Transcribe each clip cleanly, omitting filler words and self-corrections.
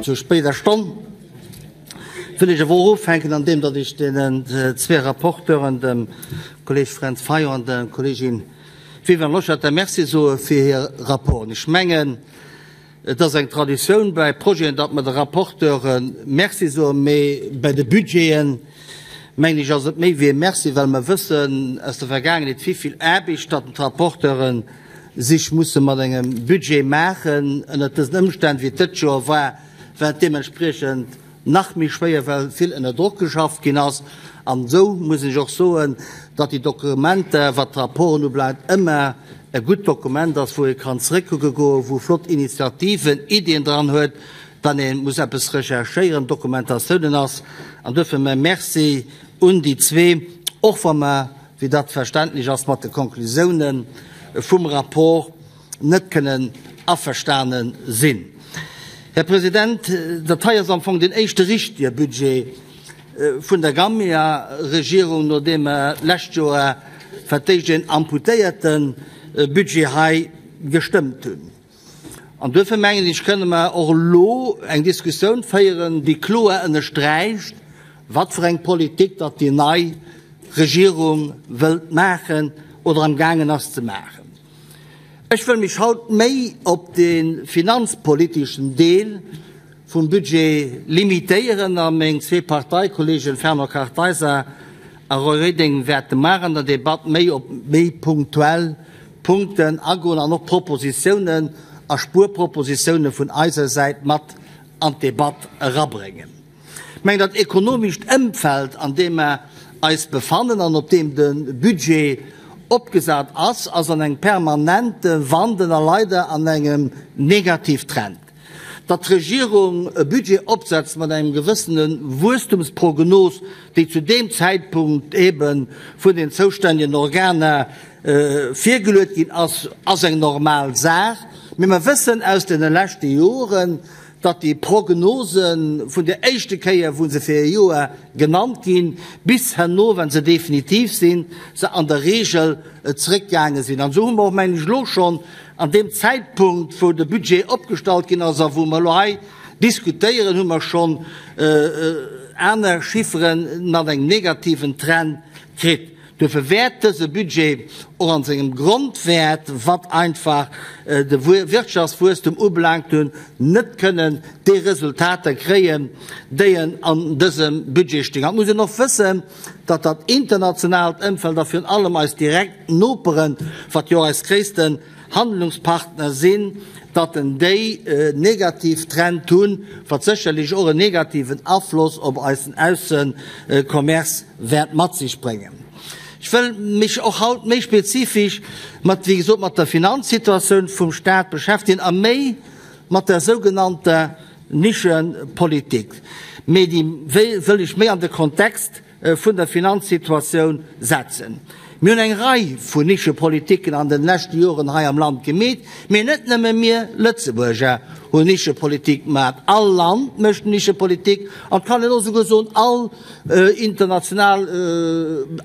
Zu spéider Stonn wëll ech awer och ufänken, andeem datt ech deenen zwee Rapporteuren, dem Kolleeg Fränz Fayot an der Kolleegin Viviane Loschetter, Merci soe fir hir Rapporten. Ech mengen, et ass eng Traditioun bei Projeten, datt mer de Rapporteure Merci soen, mee bei de Budgeten, mengen ech, ass et méi wéi e Merci, well mer wëssen aus der Vergaangenheet, wéi vill Aarbecht datt d'Rapporteure sech musse mat engem Budget maachen. Ënnert dësen Ëmstänn, wéi et dëst Joer war, war et deementspriechend nach méi schwéier, well vill ënner Drock geschafft ginn ass. An esou muss ech och soen, datt déi Dokumenter, wat d'Rapporten ubelaangt, ëmmer e gutt Dokument ass, wou ee kann zeréckkucke goen, wou flott Initiativen, Iddien dran huet, wann ee muss eppes recherchéieren, Dokumentatiounen ass. An duerfir mäi Merci un déi zwee, och wa mer wéi dat verständlech ass, mat de Konklusiounen vum Rapport net kënnen averstane sinn. Här President, dat hei ass am Fong deen éischte richtige Budget vun der Gambia-Regierung, nodeem mer d'lescht Joer fir d'éischt een amputéierte Budget hei gestëmmt hunn. An duerfir mengen ech, kënne mer och elo eng Diskussioun féieren, déi kloer ënnersträicht, wat fir eng Politik datt déi nei Regierung wëllt maachen oder amgaangen ass ze maachen. Ech wëll mech haut méi op de finanzpoliteschen Deel vum Budget limitéieren a meng zwee Parteikollegen Fernand Kartheiser a Roy Reding wäerte mar an der Debatt méi op méi punktuell Punkten agoen an och Propositiounen a Spuerpropositiounen vun eiser Säit mat an d'Debatt erabréngen. Ech mengen, dat ekonomescht Ëmfeld, an deem mer eis befannen an op deem de Budget opgesat ass, ass an engem permanente Wandel a leider an engem Negativtrend. Datt d'Regierung e Budget opsetzt mat engem gewëssene Wuesstumsprognos, déi zu deem Zäitpunkt ebe vun den zoustännegen Organer virgeluet ginn ass, ass eng normal Saach. Mee mer wëssen aus deene leschte Joren, datt déi Prognose vun der éischte Kéier, wou se fir e Joer genannt ginn, bis herno, wa se definitiv sinn, se an der Regel zeréckgaange sinn. An esou hu mer och, mengen ech, elo schonn An deem Zäitpunkt, wou de Budget opgestallt ginn ass a wou mer elo hei diskutéieren, hu mer schonn aner Chiffere mat engem negativen Trend kritt. Duerfir wäert dëse Budget och an sengem Grondwäert, wat einfach de Wirtschaftswuesstum ubelaangt hunn, net kënnen déi Resultater kréien, déi en an dësem Budget stinn. An et muss een och wëssen, datt dat internationaalt Ëmfeld a virun allem eis direkt Noperen, wat jo eis gréissten Handlungspartner sinn, datt en déi negativ Trend hunn, wat sécherlech och en negativen Afloss op eisen Aussencommerce wäert mat sech bréngen. Ech wëll mech och haut méi spezifesch mat, wéi gesot, mat der Finanzsituatioun vum Stat beschäftegen a méi mat der sougenannter Nischepolitik, mee déi wëll ech méi an de Kontext vun der Finanzsituatioun setzen. Mir hunn eng Rei vun Nischepolitiken an den leschte Joren hei am Land gemeet, mee net nëmme mir Lëtzebuerger hunn Nischepolitik gemaat. All Land mécht Nischepolitik an et kann een och esouguer soen, all international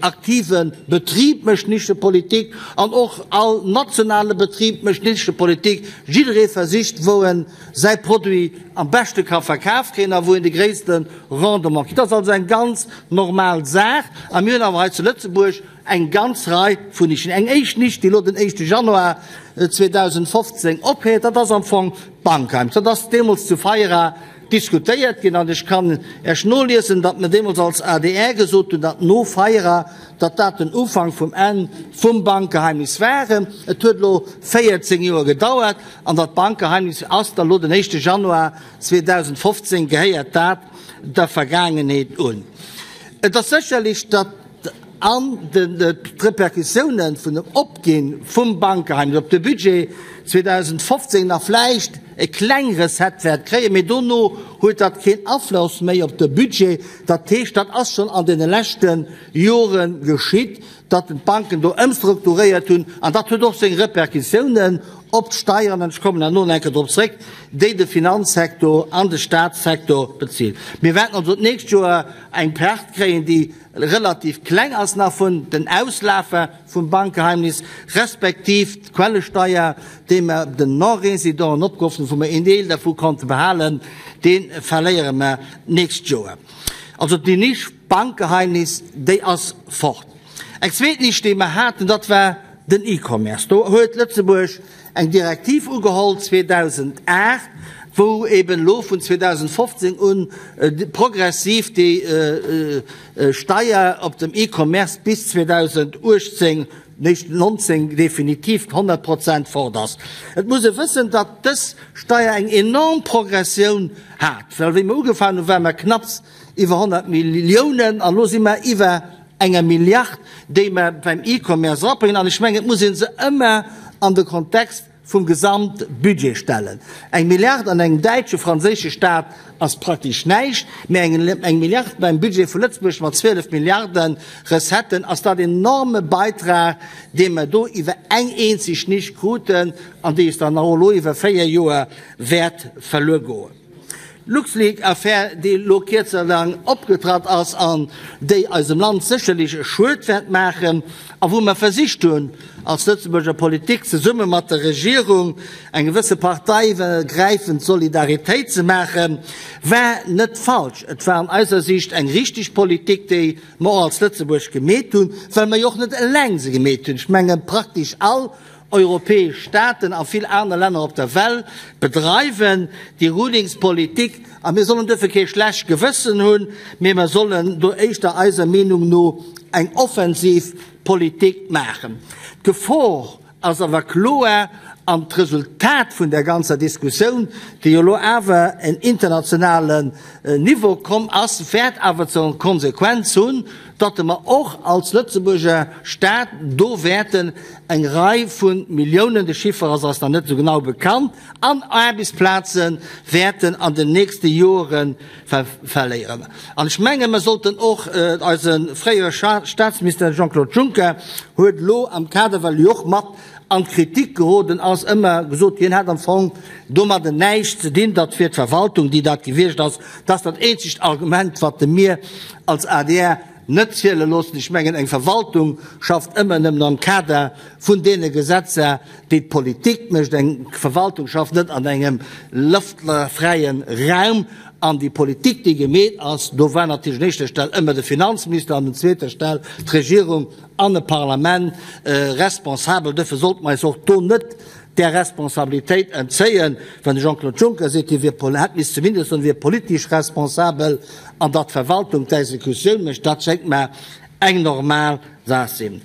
aktive Betrib mécht Nischepolitik an och all nationale Betrib mécht Nischepolitik. Jidderee versicht, wou en säi Produit am beschte ka verkaf kréien a wou een de gréisste Rendement kritt. Dat ass also eng ganz normal Saach. A mir hunn awer hei zu Lëtzebuerg eng ganz Rei vun Nischen. Eng éischt Nisch, déi elo den éischte Januar 2015 ophéiert, dat ass am Fong d'Bankheim. Dat ass deemools zu Feira diskutéiert ginn an ech kann Iech noliesen, datt mir deemools als adr gesot hunn, datt no Feira, datt dat den Ufank vum Enn vum Bankgeheimnis war. Et huet elo 14 Joer gedauert. An dat Bankgeheimnis ass da lo den éischte Januar 2015, gehéiert dat der Vergaangenheet un. Et ass sécherlech, datt an d'Repercussiounen vun dem Opgi vum Bankgeheimnis op de Budget 2015 nach vläicht e kleng Recette wäert kréien, mee dono huet dat keen Afloss méi op de Budget. Dat heescht, dat ass schonn an deene leschte Jore geschitt. datt en d'Banken do ëmstrukturéiert hunn, an dat huet och seng Repercussiounen op d'Steieren, an ech kommen herno nach eng Kéier drop zréck, déi de Finanzsektor an de Statssektor bezilt. Mir wäerten also d'nächst Joer eng Perte kréien, déi relativ kleng ass nach vun den Auslafe vum Bankgeheimnis, respektiv d'Quellesteier, déi mer den Non-Résidenten opgehoffen hunn, wou mer een Deel dervu konnte behalen, dee verléiere mer d'nächst Joer. Also déi Nisch Bankgeheimnis, déi ass fort. Eng zweet Nisch, déi mer haten, dat war den E-Commerce. Do huet Lëtzebuerg eng Direktiv ugeholl 2008, wou eben elo vun 2015 un progressiv déi Steier op dem E-Commerce bis 2018, 19 definitiv 100 Prozent fort ass. Et muss ee wëssen, datt dës Steier eng enorm Progressioun hat, well wéi mer ugefaangen hunn, ware mer knapps iwwer 100 Milliounen an elo si mer iwwer enger Milliard, déi mer beim E-Commerce erabréngen. An ech mengen, et muss ee se ëmmer an de Kontext vum Gesamtbudget stellen. Eng Milliard an engem däitsche, franséische Staat ass praktesch näischt, mä eng Milliard beim Budget vu Lëtzebuerg mat 12 Milliarde Recetten ass dat enorme Beitrag, dee mer do iwwer eng eenzeg Nisch kruten an déi es dann och elo iwwer 4 Joer wäert verluer goen. D'LuxLeaks-Affär, déi elo kierzerlang opgetratt ass an déi eisem Land sécherlech e Schued wäert maachen a wou mer versicht hunn, als Lëtzebuerger Politik zesumme mat der Regierung eng gewësse parteiiwwergräifend Solidaritéit ze maachen, war net falsch. Et war an eiser Sicht eng richteg Politik, déi mer och als Lëtzebuerg gemeet hunn, well mer jo och net eleng se gemeet hunn. Ech mengen, praktesch all Europäesch Staaten a vill aner Länner op der Welt bedreiwen déi Rulingspolitik a mir sollen duerfir kee schlecht Gewëssen hunn, mee mer sollen do éischter eiser Meenung no eng offensiv Politik maachen. D'Gefor ass awer kloer an d'Resultat vun där ganzer Diskussioun, déi jo elo awer en internationalen Niveau komm ass, wäert awer zur Konsequenz hunn, datt mer och als Lëtzebuerger Staat do wäerten eng Rei vu Milliounen, de Chiffer ass eis nach net esou genau bekannt, an Aarbechtsplaze wäerten an den nächste Jore verléieren. An ech menge mer sollten och, eise fréiere Staatsminister Jean-Claude Juncker huet elo am Kader, well e jo och mat an d'Kritik geroden ass, ëmmer gesot, hien hätt am Fong domadden näischt ze dinn, datt wier d'Verwaltung, déi dat gewiescht ass. Dat ass dat eenzegt Argument, wat e mir als adr net ziele loossen. Ech mengen, eng Verwaltung schafft ëmmer nëmmen am Kader vun deene Gesetzer, déi d'Politik mécht. Eng Verwaltung schafft net an engem loftfräie Raum. An déi Politik, déi gemeet ass, do war natierlech un éischter Stell ëmmer de Finanzminister an un zweeter Stell d'Regierung an e Parlament responsabel. Duerfir sollte mer eis och do net där Responsabilitéit entzéien, wann de Jean-Claude Juncker seet, hie wier, hätt misst zumindest soen, wier politesch responsabel an datt d'Verwaltung d'Exekutioun mécht, dat schéngt mer eng normal Saach sinn.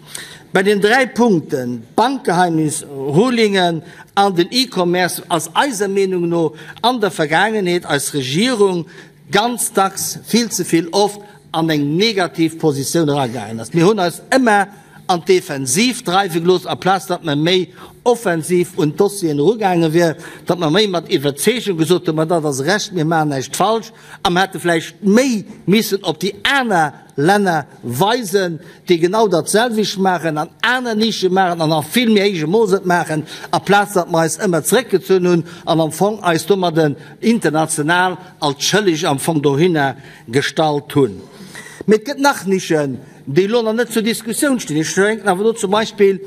Bei den 3 Punkten, Bankgeheimnis, Rulingen an den E-Commerce, ass eiser Meenung no an der Vergaangenheet eis Regierung ganz dacks, vill ze vill oft, an eng negativ Positioun eragaangen ass. Mir hunn eis ëmmer an d'Defensiv dreiwe gelooss, aplaz datt mer méi offensiv un d'Dossieren erugaange wieren, datt mer méi mat Iwwerzeegung gesot hunn, ma dat ass Recht, mir maachen näischt falsch, a mer hätte vläicht méi missen op déi aner Länner weisen, déi genau dat selwecht maachen, an aner Nische maachen an a vill méi héijem Mooss et maachen, aplaz datt mer eis ëmmer zeréckgezunn hunn an am Fong eis domadden international als schëlleg am Fong dohinner gestallt hunn. Mee et gëtt nach Nischen, déi elo nach net zur Diskussioun stinn. Ech denken awer do zum Beispill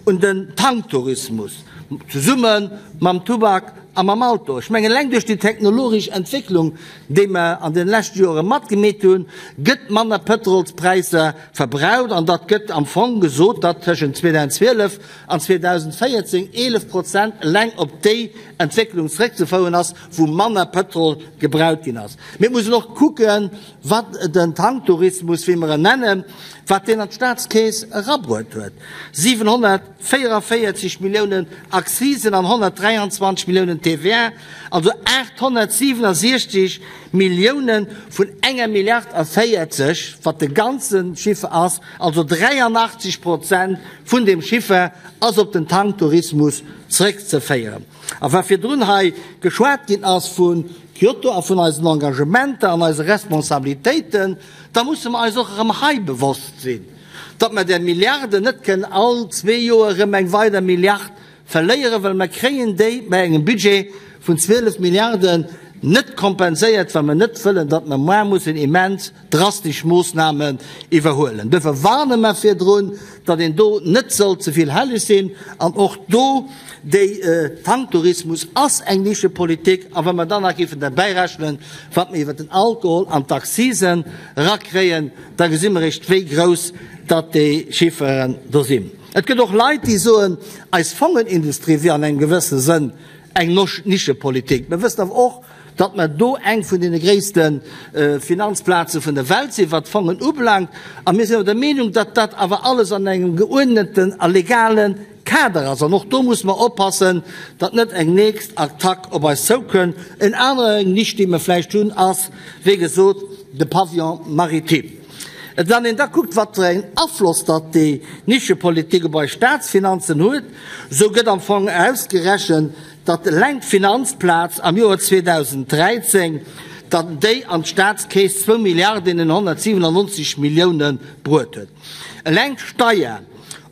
un den Tanktourismus zesumme mam Tubak a mam Auto. Ech mengen, eleng duerch déi technologesch Entwécklung, déi mer an deene leschte Jore matgemeet hunn, gëtt manner Pëtrolspräisser verbraucht an datt gëtt am Fong gesot, datt tëschent 2012 an 2014 11 Prozent eleng op déi Entwécklung zeréckzefoueren ass, wou manner Pëtrol gebraut ginn ass. Mir mussen och kucken, wat den Tanktourismus, wéi mer en nennen, wat deen an d'Staatskeess erabruet huet, 744 Milliounen Akzisen an 123 Milliounen TVA, also 867 Milliounen vun enger Milliard a 40, wat de ganze Chiffer ass, also 83 Prozent vun deem Chiffer ass op den Tanktourismus zréckzeféieren. A wa virdrun hei geschwat ginn ass vu Kyoto a vun eisen Engagementer an eise Responsabilitéiten, da musse mer eis och erëm hei bewosst sinn, datt mer där Milliarden net kënnen all zwee Joer erëm eng weider Milliard verléieren, well mer kréien déi bei engem Budget vun 12 Milliarden. net kompenséiert, wa mer net wëllen, datt mer moar mussen immens drastesch Moossnamen iwwerhuelen. Duerfir warne mer virdrun, datt een do net soll ze vill helleg sinn. An och do, déi Tanktourismus ass eng Nischepolitik. A wa mer dann nach géifen derbäi rechnen, wat mer iwwert den Alkohol an d'Accisen erakréien, da gesi mer eréischt, wéi grouss datt déi Chifferen do sinn. Et gëtt och Leit, déi soen, eis Fongenindustrie wier an engem gewëssene Sënn eng Nischepolitik. Mer wëssen awer och, datt mer do eng vun deene gréisste Finanzplaze vun der Welt sinn, wat d'Fongen ubelaangt. A mir sinn awer der Meenung, datt dat awer alles an engem geuerdneten a legale Kader ass. An och do musse mer oppassen, datt net eng nächst Attack op eis zoukënn. En anere Nisch, dee mer vläicht hunn, ass, wéi gesot, de Pavillon maritime. Et wann een da kuckt, wat fir en Afloss datt déi Nischepolitik op eis Staatsfinanzen huet, esou gëtt am Fong ausgerechent, datt eleng d'Finanzplaz am Joer 2013, datt déi an d'Staatskeess zwou Milliarden 197 Millioune bruet huet. Eleng d'Steier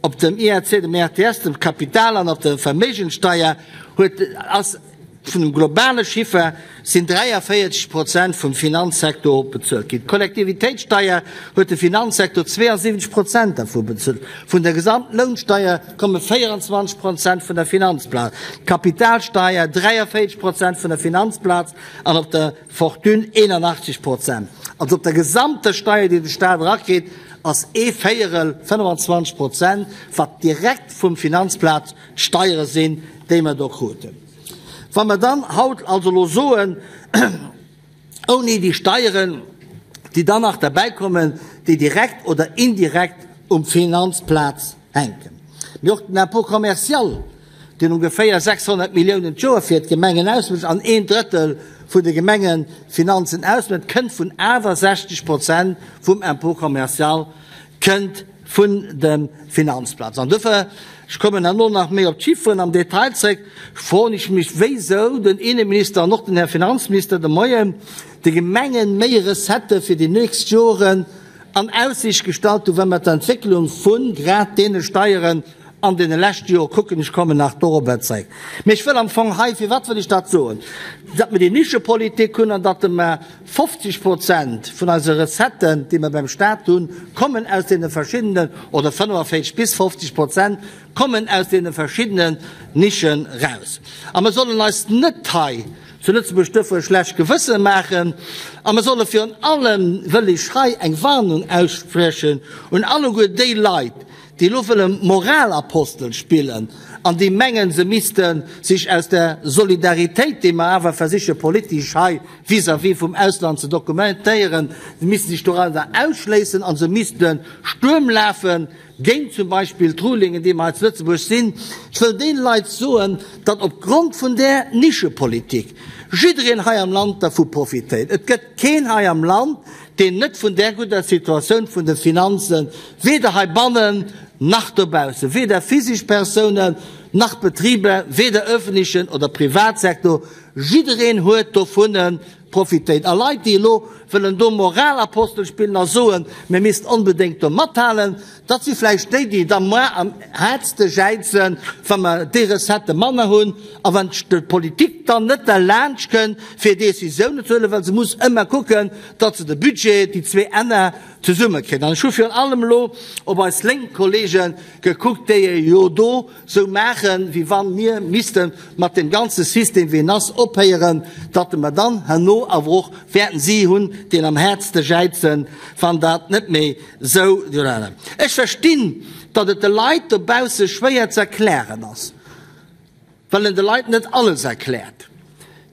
op dem IRC, dem RTS, dem Kapital an op der Verméigenssteier huet, ass vun dem globale Chiffer sinn 43 Prozent vum Finanzsektor bezuelt ginn. D'Kollektivitéitssteier huet de Finanzsektor 72 Prozent dervu bezuelt. Vun der Gesamtlounsteier komme 24 Prozent vun der Finanzplaz, d'Kapitalsteier 43 Prozent vun der Finanzplaz an op der Fortune 81 Prozent. Also op der gesamter Steier, déi de Staat erakritt, ass ee Véierel, 25 Prozent, wat direkt vum Finanzplaz d'Steiere sinn, déi mer do kruten. Wa mer dann haut also elo soen, ouni déi Steieren, déi dann nach derbäikommen, déi direkt oder indirekt um Finanzplaz hänken, mee och den Impôt commercial, deen ongeféier 600 Milliounen d'Joer fir d'Gemengen ausmécht an een Drëttel vun de Gemengefinanzen ausmécht, kënnt vun 68 Prozent vum Impôt commercial kënnt vun de Finanzplaz. An dofir, ech kommen herno nach méi op d'Chifferen am Detail zréck, froen ech mech, wéisou den Inneminister an och den Här Finanzminister de Moien de Gemengen méi Recettë fir déi nächst Joren an Aussicht gestallt hu wa mer d'Entwécklung vu grad deene Steieren an deene leschte Jore kucken. Ech kommen nach dorobber zréck. Mee ech wëll am Fong hei, firwat wëll ech dat soen, datt mer déi Nischepolitik hunn an datt mer 50 Prozent vun eise Recetten, déi mer beim Stat hunn, kommen aus deene verschiddenen, oder 45 bis 50 Prozent kommen aus deene verschiddenen Nischen raus. A mer sollen eis net hei zu Lëtzebuerg duerfir e schlecht Gewësse maachen. A mer solle virun allem, wëll ech hei eng Warnung aussprechen un alleguer déi Leit, déi elo wëlle Moralapostel spillen an déi mengen, se misste sech aus der Solidaritéit, déi mer awer versiche politesch hei vis-à-vis vum Ausland ze dokumentéieren, se misste sech doranner ausschléissen a se misste Stuerm lafe géint zum Beispill d'Rulingen, déi mer hei zu Lëtzebuerg sinn. Ech wëll deene Leit soen, datt opgrond vun där Nischepolitik jiddereen hei am Land dervu profitéiert. Et gëtt keen hei am Land, deen net vun där gudder Situatioun vun de Finanzen, weder heibannen nach dobaussen, weder physisch Persounen nach Betriber, weder öffentlichen oder Privatsektor, jiddereen huet dovun profitéiert. A Leit, déi elo wëllen do Moralapostel spillen a soen, mir missten onbedéngt do mathalen, dat si vläicht déi, déi da muer am haartste jäizen, wa mer déi Recettë manner hunn a wann d'Politik dann net derlaanscht kënnt, fir Décisiounen ze huelen, well se muss ëmmer kucken, datt se de Budget, déi zwee Enner zesummekritt. An ech hu virun allem elo op eis lénk Kollege gekuckt, déi jo do sou maachen, wéi wa mir misste mat deem ganze System, wéi en ass, ophéieren, datt mer dann herno awer och wäerten si hunn, deen am häertste jäizen, wann dat net méi sou. Ech verstinn, datt et de Leit dobausse schwéier ze erklären ass, well en de Leit net alles erkläert,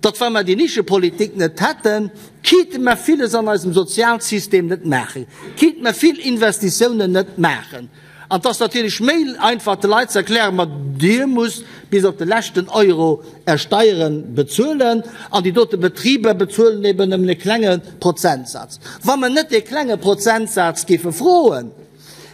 datt wa mer déi Nischepolitik net hätten, kinnte mer villes an eisem Sozialsystem net maachen, kinnte mer vill Investitiounen net maachen. An et ass natierlech méi einfach de Leit ze erklären, ma Dir musst bis op de leschten Euro Är Steiere bezuelen an déi dote Betriber bezuelen eben nëmmen e klenge Prozentsaz. Wa mer net dee klenge Prozentsaz géife froen,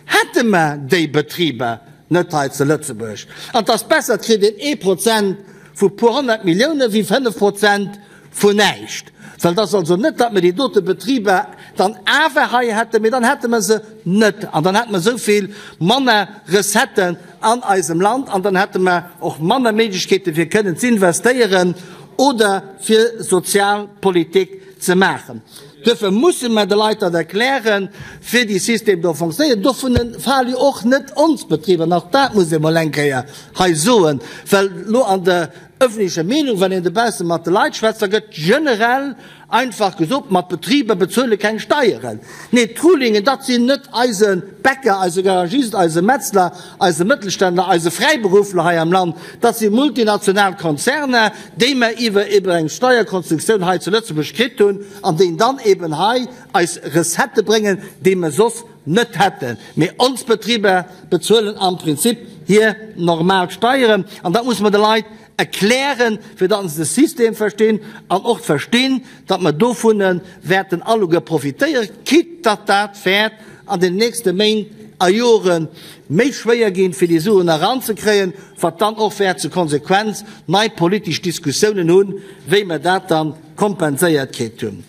hätte mer déi Betriber net hei zu Lëtzebuerg. An et ass besser, et kritt een ee Prozent vu puer 100 Millioune wéi 5 Prozent vun näischt. Well et ass also net, datt mer déi dote Betriber dann awer hei hätten, mee dann hätte mer se net an dann hätte mer esou vill manner Recetten an eisem Land an dann hätte mer och manner Méiglechkeete fir kënnen z'investéieren. oder fir Sozialpolitik ze maachen. Duerfir musse mer de Leit dat erklären, wéi dee System do fonctionnéiert. Dovun fale jo och net ons Betriber, an och dat muss ee mol eng Kéier hei soen, well elo an der ëffentlecher Meenung, wann een dobausse mat de Leit schwätzt, da gëtt generell einfach gesot, ma d'Betriber bezuele keng Steieren. Nee, d'Rulingen, dat sinn net eise Bäcker, eise Garagist, eise Metzler, eise Mëttelständler, eise Fräiberuffler hei am Land, dat si multinational Konzerner, déi mer iwwer eben eng Steierkonstruktioun hei zu Lëtzebuerg kritt hunn an déi dann eben hei eis Recettë bréngen, déi mer soss net hätten. Mee ons Betriber bezuelen am Prinzip hir normal Steieren an dat musse mer de Leit erklären, fir datt se de System verstinn an och verstinn, datt mer dovun wäerten alleguer profitéieren, quitte datt dat wäert an den nächste Méint a Jore méi schwéier ginn, fir déi Suen eranzekréien, wat dann och wäert zur Konsequenz nei politesch Diskussiounen hunn, wéi mer dat da kompenséiert kritt hunn.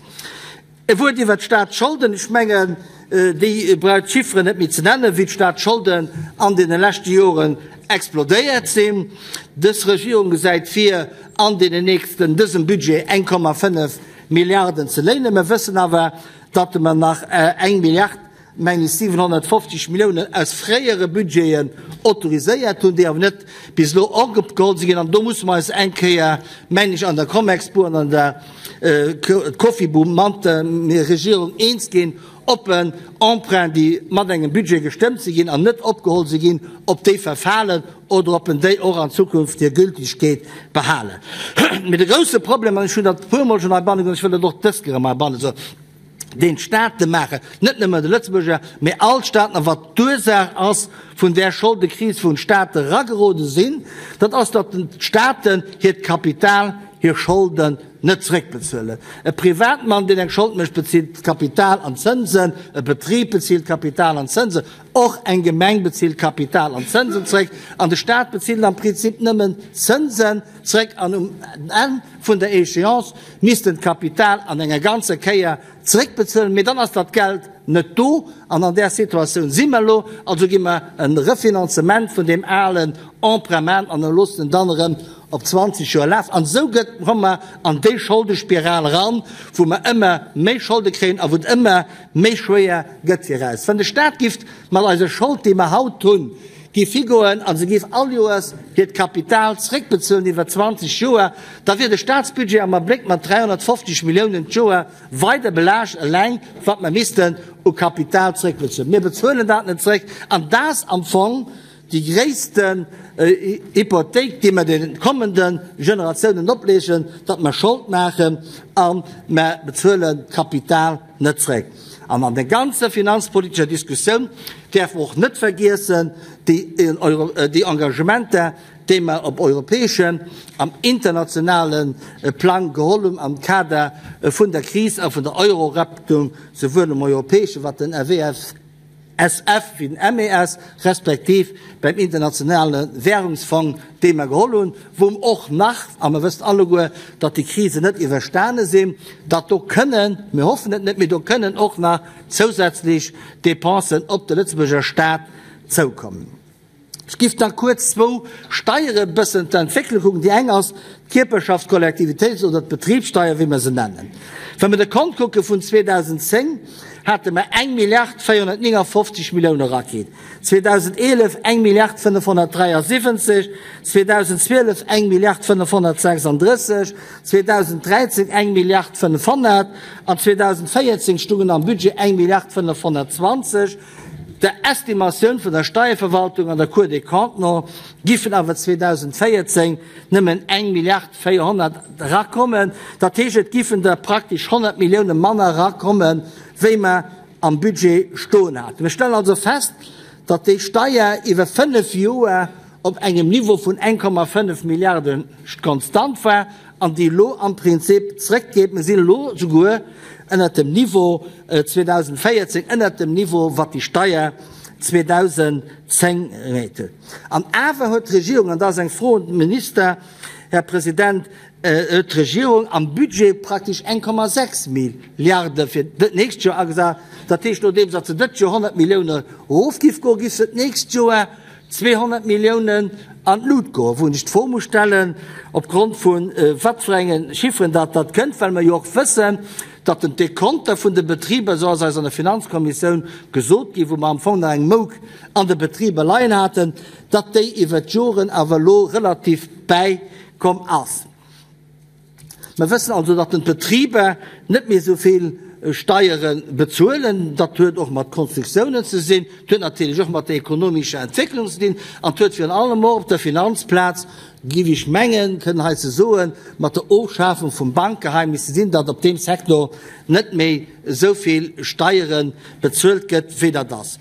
E Wuert iwwert d'Staatsscholden, Ech mengen, déi brauch d'Chifferen net méi ze nennen, wéi d'Staatsscholden an deene leschte Joren explodéiert sinn. Dës Regierung gesäit vir, an deenen nächsten, dësem Budget 1,5 Milliarden ze léinen. Mer wëssen awer, datt mer nach eng Milliard, mengen ech, 750 Milliounen aus fréiere Budgeten autoriséiert hunn, déi awer net bis elo opgeholl si ginn. An do musse mer eis eng Kéier, mengen ech, an der Comexbu an an der Cofibu mat der Regierung eens ginn, ob en Emprunt, déi mat engem Budget gestëmmt si ginn an net opgeholl si ginn, ob déi verfalen oder ob en déi och an Zukunft hir Gültigkeet behalen. Mee de grouse Problem, an ech hunn dat e puermol schonn heibanne gesot, ech wëll et och dës Kéier erëm heibanne soen, deen d'Staate maachen, net nëmme de Lëtzebuerger, mee all d'Staaten, a wat d'Ursaach ass vun där Scholdekris, wou d'Staate eragerode sinn, dat ass, datt d'Staaten hiert Kapital, hir Scholden net zréckbezuelen. E Privatmann, deen eng Schold mécht, bezilt Kapital an Zënsen, e Betrib bezilt Kapital an Zënsen, och eng Gemeng bezilt Kapital an Zënsen zréck, an de Staat bezilt am Prinzip nëmmen Zënsen zréck an um Enn vun der Échéance misst en d'Kapital an enger ganzer Kéier zréckbezuelen, mee dann ass dat Geld net do an an där Situatioun si mer elo. Also gi mer e Refinanzement vun deem alen Emprunt maachen an e loossen en dann erëm op 20 Joer lafen. An esou gëtt, komme mer an déi Scholdespiral eran, wou mer ëmmer méi Scholde kréien a wou et ëmmer méi schwéier gëtt fir eraus. Wann de Staat giff mat eiser Schold, déi mer haut hunn, giff higoen a se giff all Joers hiert Kapital zréckbezuelen iwwer 20 Joer, da wier de Staatsbudget am Abléck mat 350 Milliounen d'Joer weider belaascht, eleng wat mer missten u Kapital zréckbezuelen. Mir bezuelen dat net zréck an dat ass am Fong déi gréissten Hypothéik, déi mer de kommende Generatiounen opleegen, datt mer Schold maachen a mer bezuelen d'Kapital net zréck. An an der ganzer finanzpolitescher Diskussioun däerfe mer och net vergiessen, déi Engagementer, déi mer op europäeschem an internationale Plang geholl hunn am Kader vun der Kris a vun der Euro-Rettung, souwuel um europäesche wat den WSF wéi den MES, respektiv beim Internationale Währungsfong, déi mer geholl hunn, wou mer och nach, a mer wëssen alleguer, datt déi Krisen net iwwerstane sinn, datt do kënnen, mir hoffen et net, mee do kënnen och nach zousätzlech Dépensen op de Lëtzebuerger Stat zoukommen. Ech giff nach kuerz zwou Steiere bëssen d'Entwécklung kucken. Déi eng ass d'Kierperschafts-, Kollektivitéits oder d'Betribssteier, wéi mer se nennen. Wa mer de Kont kucke vun 2010, hate mer eng Milliard 459 Millioune erakritt, 2011 eng Milliard 573, 2012 eng Milliard 536, 2013 eng Milliard 500 an 2014 stungen am Budget eng Milliard 520. Der Estimatioun vun der Steierverwaltung an der Cour des Comptes no giffen awer 2014 nëmmen eng Milliard 400 erakommen. Dat heescht, et giffen der praktesch 100 Millioune manner erakommen, wéi mer am Budget stoen haten. Mir stellen also fest, datt déi Steier iwwer fënnef Joer op engem Niveau vun 1,5 Milliarde konstant war an déi elo am Prinzip zrëckgeet. Mir sinn elo souguer ënnert dem Niveau 2014, ënnert dem Niveau, wat déi Steier 2010 gemeet huet. An awer huet d'Regierung, an dat ass eng Fro un de Minister, Här President, huet d'Regierung am Budget praktesch 1,6 Milliarde fir d'nächst Joer agesat. Dat heescht, nodeems datt se dëst Joer 100 Millioune erofgiff goen, giff se d'nächst Joer. 200 Milliounen an d'Lut goen, wou een sech d'Fro muss stellen, opgrond vu wat fir enge Chifferen dat dat kënnt, well mer jo och wëssen, datt den Dekonter vun de Betriber, esou ass eis an der Finanzkommissioun gesot ginn, wou mer am Fong nach eng Mouk an de Betriber leien haten, datt déi iwwert d'Joren awer elo relativ bäikomm ass. Mer wëssen also, datt den d'Betriber net méi esou vill Steiere bezuelen. Dat huet och mat Konstruktiounen ze sinn, et huet natierlech och mat der ekonomescher Entwécklung ze dinn an et huet virun allem och op der Finanzplaz, géif ech mengen kënnen hei ze soen, mat der Ofschafung vum Bankgeheimnis ze dinn, datt op deem Sektor net méi esou vill Steiere bezuelt gëtt, wéi dat ass.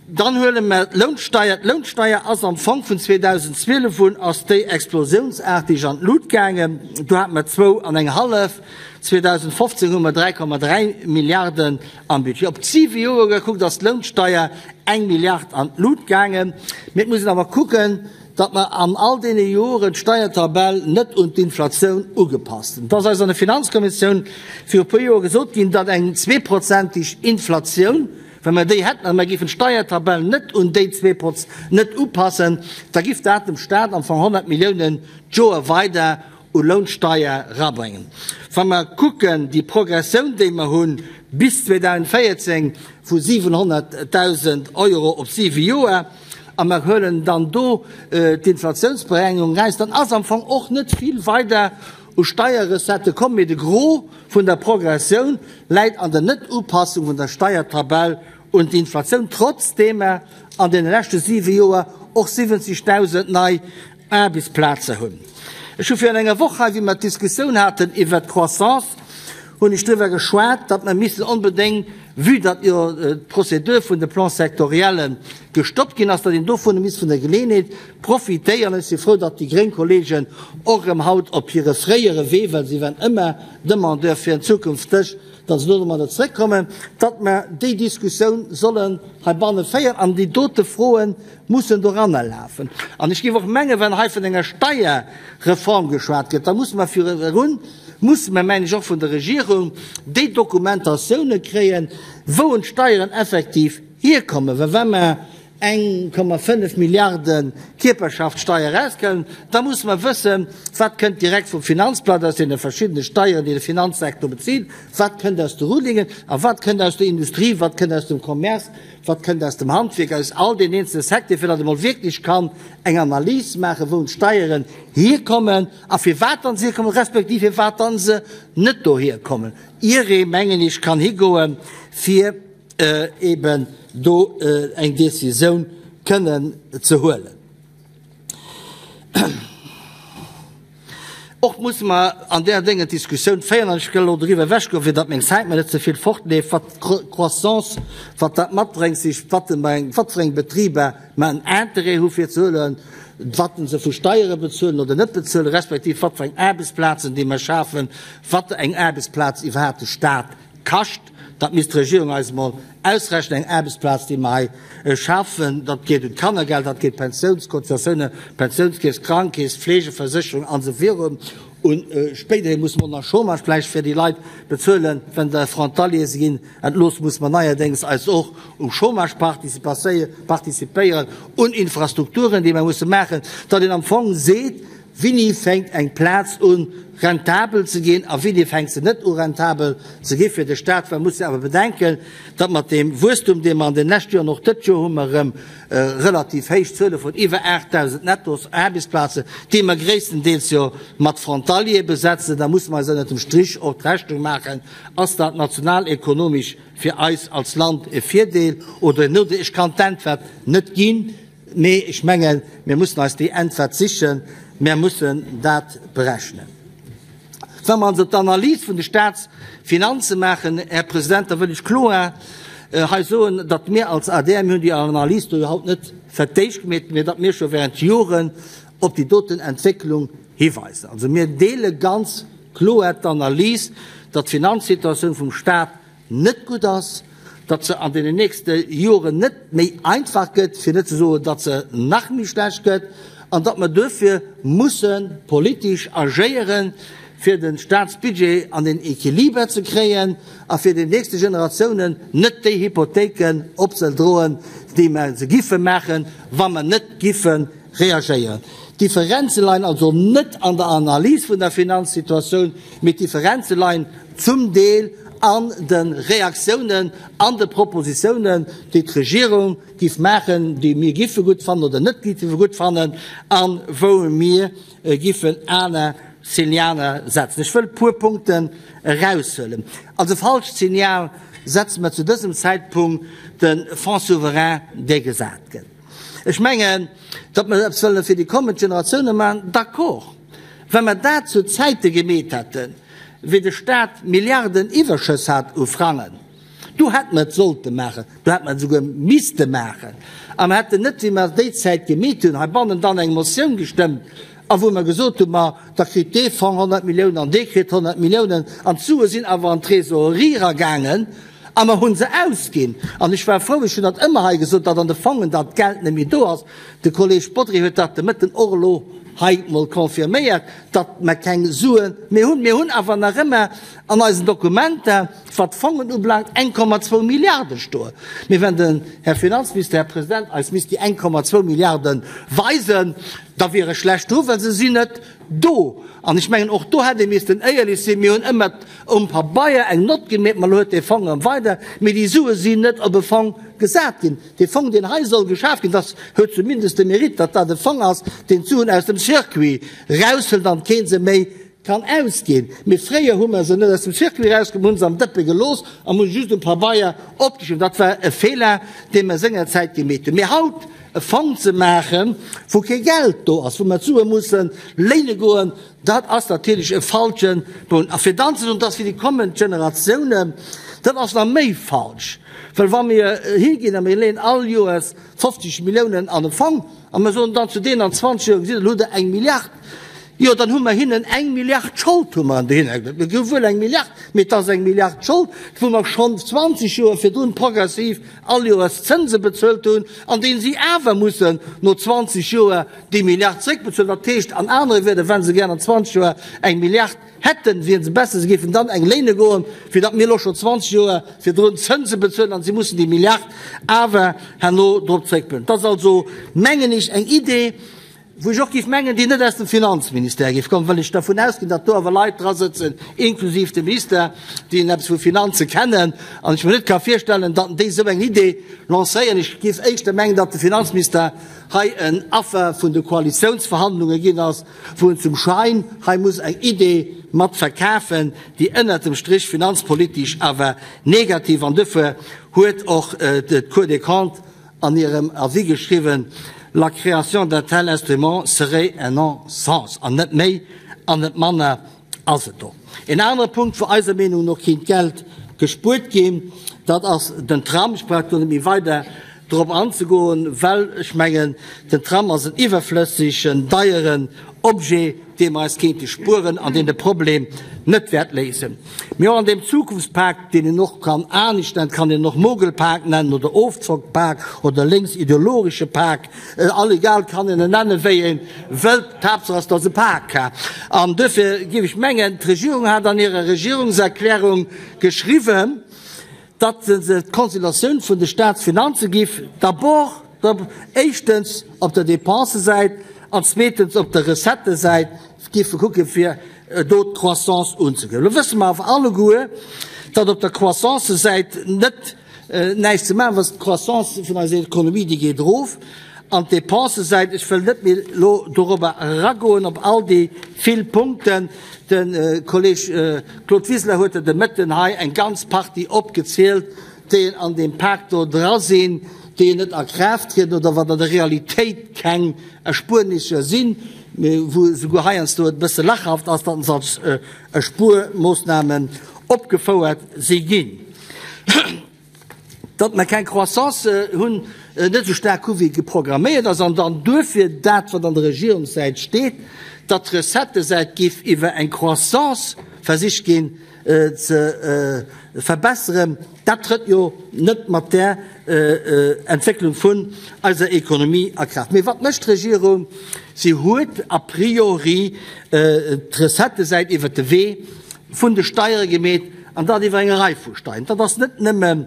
Dann huele mer d'Lounsteier. D'Lounsteier ass am Fong vun 2012 un ass déi explosiounsaartig an d'Lut gaangen. Do hate mer zwou an eng hallef, 2015 hu mer 3,3 Milliarden am Budget. Op siwe Joer gekuckt ass d'Lounsteier eng Milliard an d'Lut gaangen. Mee et muss een awer kucken, datt mer an all deene Joren d'Steiertabell net un d'Inflatioun ugepasst hunn. Et ass eis an der Finanzkommissioun viru e puer Joer gesot ginn, datt eng zweeprozentig Inflatioun, Wa mer déi hätten a mer géifen d'Steiertabell net un déi 2 net upassen, da giff dat dem Stat am Fong 100 Milliounen d'Joer weider u Lounsteier erabréngen. Wa mer kucken déi Progressioun, déi mer hu bis 2014 vu 700.000 Euro op siwe Joer, a mer huelen dann do d'Inflatiounsberengung eraus, dann ass am Fong och net vill weider u Steierrecettë komm, mee de Gros vun der Progressioun läit an der Net-Upassung vun der Steiertabell un d'Inflatioun, trotzdeem mer an deene leschte siwe Joer och 70.000 nei Aarbechtsplaze hunn. Ech hu virun enger Woch hei, wéi mer d'Diskussioun haten iwwert d'Croissance, hunn ech driwwer geschwat, datt mer missten onbedéngt, vue datt jo d'Prozedur vun de Plans sectoriellen gestoppt ginn ass, datt een dovun misst vun der Geleeënheet profitéieren. Ech si frou, datt déi gréng Kolleegen och erëm haut op hire fréiere Wee, well si waren ëmmer Demandeur fir en Zukunftsdësch, datt se do domadder zrëckkommen, datt mer déi Diskussioun sollen heibanne féieren an déi dote Froe mussen doranner lafen. An ech géif och mengen, wann hei vun enger Steierreform geschwat gëtt, da musse mer virun, musse mer, mengen ech, och vun der Regierung déi Dokumentatioune kréien, wou en d'Steieren effektiv hierkommen. Well wa mer 1,5 Milliarde Kierperschaftssteier erauskënn, da musse mer wëssen, wat kënnt direkt vum Finanzplat aus deene verschiddene Steieren, déi de Finanzsektor bezilt, wat kënnt aus de Rulingen a wat kënnt aus der Industrie, wat kënnt aus dem Commerce, wat kënnt aus dem Handwierk, aus all den eenzele Secteuren, fir datt ee mol wierklech kann eng Analys maachen, wou d'Steieren hierkommen a firwat dann se hierkommen, respektiv firwat dann se net dohier kommen, ier ee, mengen ech, kann higoen, fir eben do eng Décisioun kënnen ze huelen. Och musse mer an där Déngen d'Diskussioun féieren, an ech wëll elo doriwwer ewechgoen, fir datt meng Zäit mer net ze vill fortleeft, wat d'Croissance, wat dat matbréngt, sich wat wat fir eng Betriber mer en Intérêt hu fir ze huelen, wat se vu Steiere bezuelen oder net bezuelen, respektiv wat fir eng Aarbechtsplazen déi mer schafen, wat eng Aarbechtsplaz iwwerhaapt de Stat Kascht, dat misst d'Regierung eis emol ausrechnen, eng Aarbechtsplaz, déi mer hei schafen, dat geet un d'Kannergeld, dat geet Pensiounscotisatiounen, Pensiounskeess, Krankeess, Fleegeversécherung an esou virun. Un spéiderhi musse mer och nach Chômage vläicht fir déi Leit bezuelen, wenn der Frontaliere ginn entlooss, musse mer neierdéngs eis och um Chômage participéieren, un Infrastrukturen, déi mer musse maachen, datt een am Fong seet, Wéini fänkt eng Plaz un rentabel ze ginn a wéini fänkt se net u rentabel ze gi fir de Staat? Well muss jo awer bedenken, datt mat deem Wuesstum, dee mer an den leschte Joren, och dëtt Joer hu mer erëm relativ héich Zuele vun iwwer 8.000 Nettosaarbechtsplazen, déi mer gréisstendeels jo mat Frontaliere besetzen, da musse mer eis ënnert dem Strich och d'Rechnung maachen, Ass dat nationalekonomesch fir eis als Land e Virdeel oder en Nodeel? Ech kann d'Äntwert net ginn. Mee ech mengen, mir mussen eis déi Äntwert sichen, mir mussen dat berechnen. Wa mer also d'Analys vun de Staatsfinanze maachen, Här President, da wëll ech kloer hei soen, datt mir als adr, mir hunn déi Analys do jo haut net fir d'éischt gemeet, mee datt mir scho während Joren op déi doten Entwécklung hiweisen. Also mir deele ganz kloer d'Analys, datt d'Finanzsituatioun vum Stat net gutt ass, datt se an deenen nächste Joren net méi einfach gëtt, fir net ze soen, datt se nach méi schlecht gëtt, an datt mer duerfir musse politesch agéieren, fir de Statsbudget an den Equiliber ze kréien a fir den nächste Generatiounen net déi Hypothéiken opzeldroen, déi mer se giffe maachen, wa mer net giffe reagéieren. D'Differenze leien also net an der Analys vun der Finanzsituatioun, mee d'Differenze leien zum Deel an de Reaktiounen, an de Propositiounen, déi d'Regierung giff maachen, déi mir giffe gutt fannen oder net giffe gutt fannen a wou mir giffen aner Signaler setzen. Ech wëll e puer Punkten eraushuelen. Als e falscht Signal setze mer zu dësem Zäitpunkt de Fonds souverain, dee gesat gëtt. Ech mengen, datt mer eppes wëlle fir déi kommend Generatiounen maachen, d'accord. Wa mer dat zu Zäite gemeet hätten, wéi de Staat Milliarden Iwwerschëss hat u Frangen, do hätte mer et sollte maachen, do hätte mer et esouguer misste maachen. A mer hätten net, wéi mer déi Zäit gemeet hunn, heibannen dann eng Motioun gestëmmt, a wou mer gesot hunn, ma da kritt dee Fong 100 Milliounen an dee kritt 100 Milliounen, an d'Sue sinn awer an d'Trésorerie eragaangen a mer hu se ausginn. An ech war frou, ech hunn dat ëmmer hei gesot, datt an de Fongen dat Geld net méi do ass. De Kolleeg Bodry huet dat de Mëtten och elo hei mol confirméiert, datt mer keng Sue méi hunn. Mir hunn awer nach ëmmer an eisen Dokumenter, wat d'Fongen ubelaangt, 1,2 Milliarde stoen. Mee wenn den Här Finanzminister, Här President, eis misst déi 1,2 Milliarde weisen, da wier ech schlecht dru, well se sinn net do. An ech mengen, och do hätt ee missten éierlech sinn. Mir hunn ëmmer um Pabeier eng Nott gemeet, ma elo huet dee Fong erëm weider, mee déi Sue sinn net op e Fong gesat ginn. Dee Fong, deen hei soll geschaf ginn, dass huet zumindest de Mérite, datt dat e Fong ass, deen d'Suen aus dem Circuit eraushëlt an kee se méi kann ausginn. Mee fréier hu mer se net aus dem Circuit erausgeholl, mer hu se am Dëppe gelooss a mer hu se just um Pabeier opgeschriwwen. Dat war e Feeler, dee mer sengerzäit gemeet hunn. Mee haut e Fong ze maachen, wou kee Geld do ass, wou mer d'Sue musse léine goen, dat ass natierlech e falsche Boun. A fir dann ze soen, dat ass fir déi kommend Generatiounen, dat ass nach méi falsch. Well wa mir higinn a mir leeën all Joers 50 Milliounen an e Fong a mir soen dann zu deenen an 20 Joer, gesitt, elo hutt Der eng Milliard, jo dann hu mer hinnen eng Milliard Schold hu mer dohinner geluecht. Mir hu wuel eng Milliard, mee et ass eng Milliard Schold, wou mer schonn 20 Joer virdrun progressiv all Joers Zënse bezuelt hunn an deen si awer mussen no 20 Joer déi Milliard zréckbezuelen. Dat heescht an anere Wierder, wa se gär an 20 Joer eng Milliard hätten, wiere se besser, se géifen dann eng léine goen, fir datt mir elo scho 20 Joer virdrun Zënse bezuelen an si mussen déi Milliard awer herno drop zréckbezuelen. Dat ass also, mengen ech, eng Idee, wou ech och géif mengen, déi net aus dem Finanzministère géif kommen, well ech dervun ausginn, datt do awer Leit dra sëtzen, inklusiv de Minister, déi eppes vu Finanze kennen, an ech mir net ka virstellen, datt déi esou eng Idee lancéieren. Ech géif éischter mengen, datt de Finanzminister hei en Affer vun de Koalitiounsverhandlunge ginn ass, wou en zum Schein hei muss eng Idee mat verkafen, déi ënnert dem Strich finanzpolitesch awer negativ, an duerfir huet och d'Cour des Comptes an hirem Avis geschriwwen, La création d'un tel instrument serait un non-sens. An net méi an net manner ass et och. En anere Punkt, wou eiser Meenung no kéint Geld gespuert ginn, dat ass den Tram. Ech brauch do net méi weider drop anzegoen, well ech mengen, den Tram ass en iwwerflëssegen, deieren Objet, dee mer eis kéinte spueren an deen de Problem net wäert léisen. Mee och an deem Zukunftspak, deen een och kann anescht nennen, et kann een en och Mogelpak nennen oder Ofzockpak oder lénksideologesche Pak, all egal, kann een en nennen, wéi ee wëllt, d'Haaptsaach ass, dass e Pak. An duerfir géif ech mengen, d'Regierung hat an hirer Regierungserklärung geschriwwen, datt se d'Konsolidatioun vun de Staatsfinanze giff d'abord, éischtens op der Dépensesäit an zweetens op der Recettësäit giffe kucke fir do d'Croissance unzeginn. Elo wësse mer awer alleguer, datt op der Croissancesäit net näischt ze maachen ass. D'Croissance vun eiser Ekonomie, déi geet erof an d'Dépensesäit, ech wëll net méi elo dorobber eragoen op all déi vill Punkten, De Kolleg Claude Wiseler huet der de Mëtten hei eng ganz Partie opgezielt, déi an deem Pak do dra sinn, déi net a Kraaft trieden oder wat an der Realitéit keng Erspuernisser sinn, mee wou esouguer heiansdo et e bësse lachhaft ass, datt se als Erspuermoossnamen opgefouert si ginn. Datt mer keng Croissance hunn, net esou staark hu wéi geprogramméiert ass, an dann duerfir dat, wat an der Regierungssäit steet, datt d'Recettësäit géif iwwer eng Croissance versicht ginn ze verbesseren, dat trëtt jo net mat där Entwécklung vun eiser Ekonomie a Kraaft. Mee wat mécht d'Regierung? Si huet a priori d'Recettësäit iwwert de Wee vun de Steiere gemeet, an dat iwwer eng Rei vu Steieren. Dat ass net nëmme,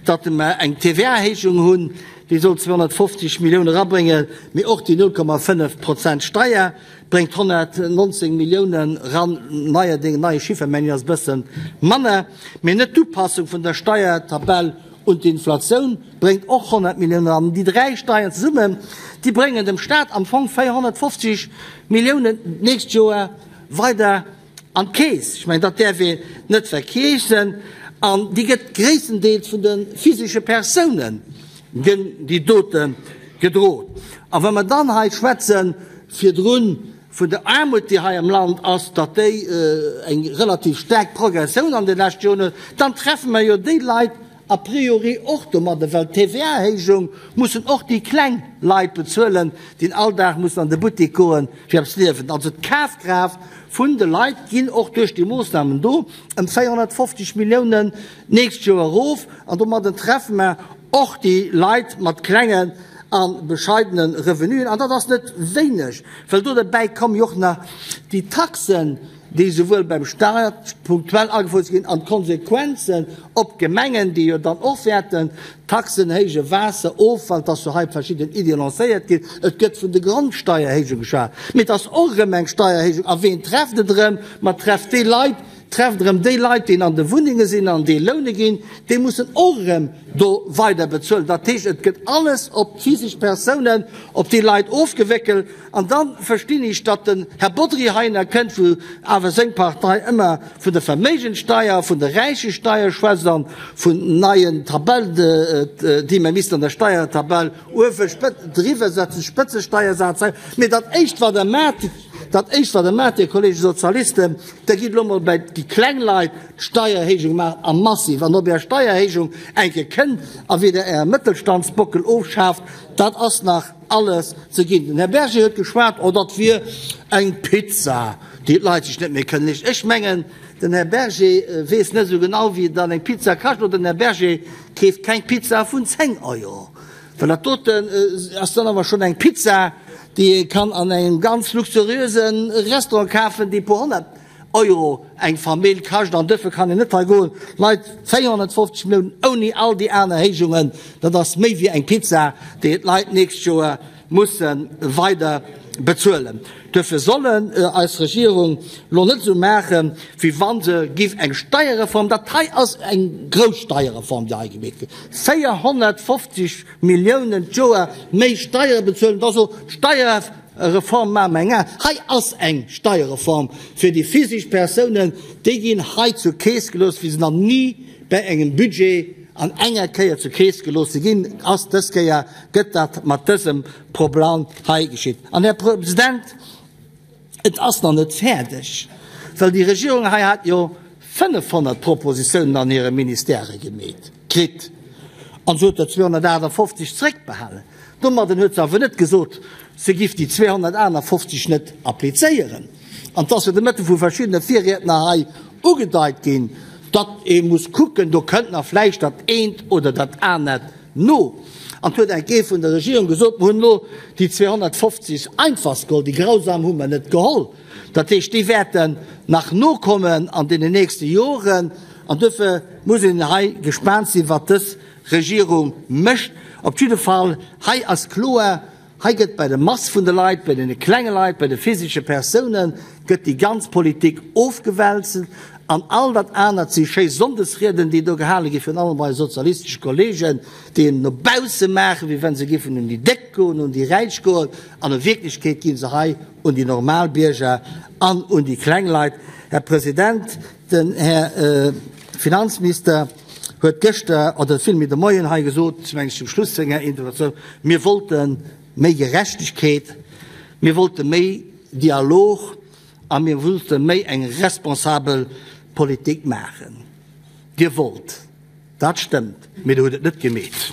datt mer eng TVA-Erhéijung hunn. Déi soll 250 Millioune erabréngen, mee och déi 0,5 Prozent Steier bréngt 119 Milliounen eran. Neierdéng, neie Chiffer, mengen ech, ass e bësse manner. Mee net d'Upassung vun der Steiertabell un d'Inflatioun bréngt och 100 Milliounen eran. Déi dräi Steieren zesummen, déi bréngen dem Staat am Fong 450 Milliounen d'nächst Joer weider An d'Keess, ech mengen, dat däerf een net vergiessen, an déi gëtt gréisstendeels vun de physesche Persounen gënn déi dote gedroen. A wa mer dann hei schwätze virdrun vun der Aarmut, déi hei am Land ass, datt déi eng relativ staark Progressioun an de leschte Joren huet, dann treffe mer jo déi Leit a priori och domadder, well d'TVA-Héijung mussen och déi kleng Leit bezuelen, déi all Dag mussen an de Buttek goen, fir eppes liewen. Also d'Kafkraaft vun de Leit ginn och duerch déi Moossnamen do ëm 450 Milliounen d'nächst Joer erof. An domadden treffe mer och déi Leit mat klengen a bescheidene Revenuen. An dat ass net wéineg, well do derbäi komme jo och nach déi Taxen, déi souwuel beim Staat punktuell agefuerdert ginn, an d'Konsequenzen op d'Gemengen, déi jo dann och wäerten d'Taxen héijen, Waasser, Offall, et ass jo hei verschidden Iddie lancéiert ginn, et gëtt vun de Grondsteierhéijung geschwat, mee et ass och erëm eng Steierhéijung. A ween trefft et erëm? Ma et trefft déi Leit, trefft erëm déi Leit, déi an de Wunnenge sinn an déi loune ginn, déi mussen och erëm do weider bezuelen. Dat heescht, et gëtt alles op d'physesch Persounen, op déi Leit ofgewéckelt. An da verstinn ech, datt den Här Bodry heihinner kënnt, wou awer seng Partei ëmmer vun der Verméigenssteier, vun der Räichesteier schwätzt an vun neien Tabell, déi mer missten an der Steiertabell uewe driwwer setzen, Spëtzesteiersaz hei. Mee dat Éischt, wat Der maacht, dat Éischt, wat Der maacht, Dir Kollege Sozialisten, Der gitt elo mol bei déi kleng Leit d'Steierhéijung maachen, a massiv. An ob Är Steierhéijung eng Kéier kënnt a wéi Der Äre Mëttelstandsbockel ofschaaft, dat ass nach alles ze ginn. Den Här Berger huet geschwat, oh dat wier eng Pizza, déi d'Leit sech net méi kënnen leeschten. Ech mengen, den Här Berger weess net esou genau, wéi dann eng Pizza kascht, oder den Här Berger keeft keng Pizza vun 10 Euro, well dat doten ass dann awer schonn eng Pizza, déi ee kann an engem ganz luxuriöse Restaurant kafen, déi e puer 100 Euro eng Famill kascht an duerfir kann een net hei goen, Leit, 450 Milliounen ouni all déi aner Héijungen, dat ass méi wéi eng Pizza, déi d'Leit d'nächst Joer musse weider bezuelen. Duerfir sollen eis Regierung lo net esou maachen, wéi wa se giff eng Steierreform, dat hei ass eng grouss Steierreform, déi hei gemeet gëtt, 450 Milliounen d'Joer méi Steiere bezuelen, da so d'Steier, Reform maache mer eng aner. Hei ass eng Steierreform fir déi physisch Persounen, déi ginn hei zur Keess gelooss, wéi se nach ni bäi engem Budget an enger Kéier zur Keess gelooss si ginn ass. Dës Kéier gëtt dat mat dësem Proplan hei geschitt. An, Här President, et ass nach net fäerdeg, well déi Regierung hei hat jo 500 Propositiounen an hire Ministèrë gemeet kritt an se huet der 258 zréckbehalen. Domadden huet se awer net gesot, se giff déi 258 net applizéieren. An 't ass jo de Mëtte vu verschiddene Virriedner hei ugedeit ginn, datt ee muss kucken, do kënnt nach vläicht dat eent oder dat anert no. An 't huet enk ee vun der Regierung gesot, mer hunn elo déi 250 einfachst geholl, déi grausam hu mer net geholl. Dat heescht, déi wäerten nach nokommen an deenen nächste Joren. An duerfir muss een hei gespaant sinn, wat dës Regierung mécht. Op jidde Fall, hei ass kloer, hei gëtt bei der Mass vun de Leit, bei deene klenge Leit, bei de physesche Persounen, gëtt déi ganz Politik ofgewälzt an all dat anert si schéi Sonndesrieden, déi do gehale gi virun allem bei sozialistesche Kollegen, déi en no bausse maachen, wéi wa se géifen un déi Déck goen, un déi Räich goen, an a Wierklechkeet gi se hei un déi normal Bierger an un déi kleng Leit. Här President, den Här Finanzminister huet gëschter, oder villméi de Moien hei gesot, meng ech zum Schluss senger Interventioun, mir wollte méi Gerechtegkeet, mir wollte méi Dialog a mir wollte méi eng responsabel Politik maachen. Dir wollt, dat stëmmt, mee Der hutt et net gemeet.